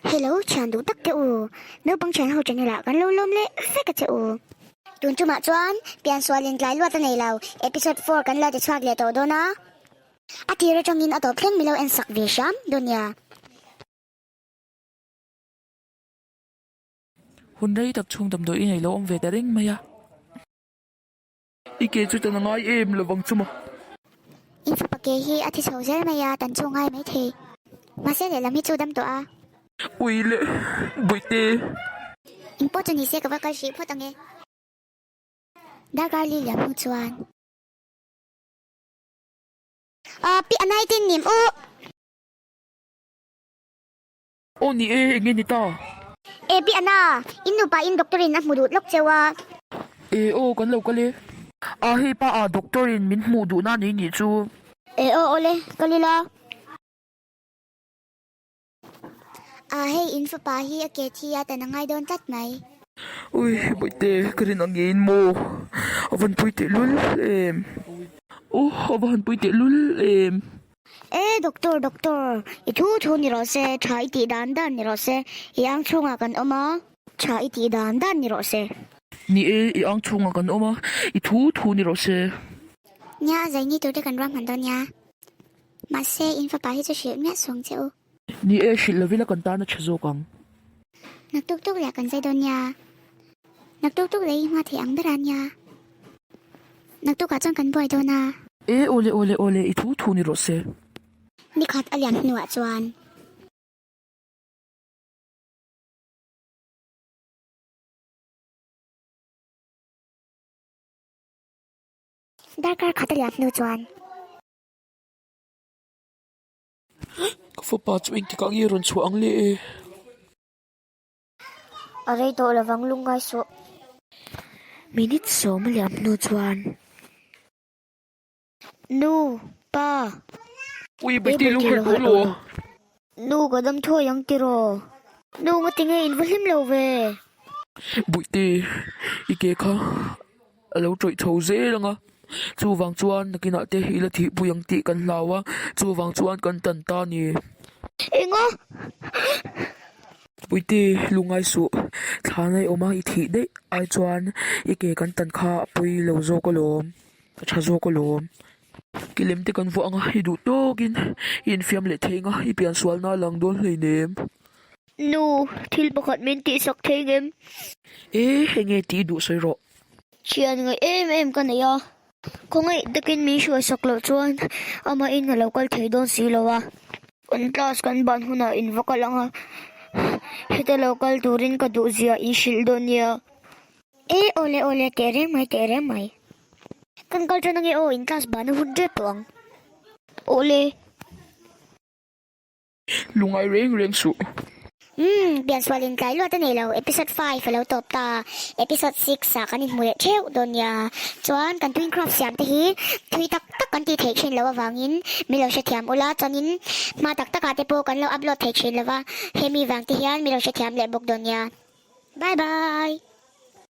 Hello thian duh tak te u, naupang thian ho channel ah kan lo lawm leh vek a che u. Tun tumah chuan piansual in tlai luat a nei lo, episode four kan la ti chhuak leh tawh dawn a. A tir atangin a tawp thleng milo en sak ve hram dawn nia. Hun rei tak chhung damdawi i nei lo awm ve ta reng mai a. I ke chu tan a ngai em lovang chu maw? In fapa ke hi a thi chho zel mai a, tan chu a ngai mai thei. Mahse lehlam hi chu dam tawh a. Ui le, Bawihte. In pawh chu ni se ka va kal hrih phawt ang e. Darkar li liam hnu chuan. Aw, pi a nai tin nim u. Aw ni e, enge ni ta? E pi Anna, in nupa in doctor in a hmu duh lawk cheu a. E aw, kan lo kal e. A hei pa a, doctor in min hmuh duhna nei nih chu. E aw awle, kal ila. A hei in fapa hi a ke thi a tan a ngai dawn tlat mai. Ui, Bawihte, ka rin ang ngeiin maw? A van pui tehlul em? Aw, a va han pui tehlul em? E doctor doctor, i thu thu ni rawh se, tha i tih dan dan ni rawh se, i ang chhungah kan awm a, tha i tih dan dan ni rawh se. Ni e, i ang chhungah kan awm a, i thu thu ni rawh se. Nia, a zaini tur te kan ruahman dawn nia. Mahse, in fapa hi chu hrilh miah suang che u. Ni e, hrilh lovila kan tan a tha zawk ang. Naktuk tuk leh kan zai dawn nia. Naktuk tuk leh i hma thei ang ber a nia. Naktukah chuan kan buai dawn a. E awle awle awle i thu thu ni rawh se. Nikhat a liam hnuah chuan. Darkar khat a liam hnu chuan. Ka fapa chu engtikah nge rawn chhuah ang le e? A rei tawh lovang lungngai suh. Minute sawm a liam hnu chuan Nu, pa. Ui, Bawihtei lo harh tawh lo. Nu, ka dam thuai ang tiraw? Nu, ngati nge in va hlim lo ve? Bawihtei, i ke kha a lo tawih chho zel ang a, chuvang chuan nakinah te i la thihpui ang tih kan hlau a, chuvang chuan kan tan ta a ni. Enga? Puite, lungngai suh, thlan a i awm a, i thih daih ai chuan i ke kan tan kha a pawi lo zawk alawm, a tha zawk alawm. Ki lem te kan vuah ang a, i duh tawkin i infiam leh thei ang a, i piansualna a lang dawn hleinem. Nu, thil pakhat min tihsak thei ngem? E, enge tih i duh sawi rawh. Thian ngaih em em ka nei a, khawngaih takin min hruaisak loh chuan amahin a lo kal thei dawn si lo a. Kan class kan ban hunah in va kal ang a, heta lo kal turin ka duh zia in hrilh dawn nia. E, awle awle, teh reng mai, teh reng mai. Kan kal tan ange aw, in class ban a hun tep tawh ang. Awle. Lungai reng reng suh. Umm, piansual in tlai luat a nei lo, episode five a lo tawp ta, episode six ah kan inhmu leh theuh dawn nia. Chuan kan Twincraft siam te hi thui tak tak kan tih theih thin loh avangin min lo hrethiam ula, chuanin hma tak takah te pawh kan lo upload thei thin lova, hemi vang te hian min lo hrethiam leh bawk dawn nia. Bye bye.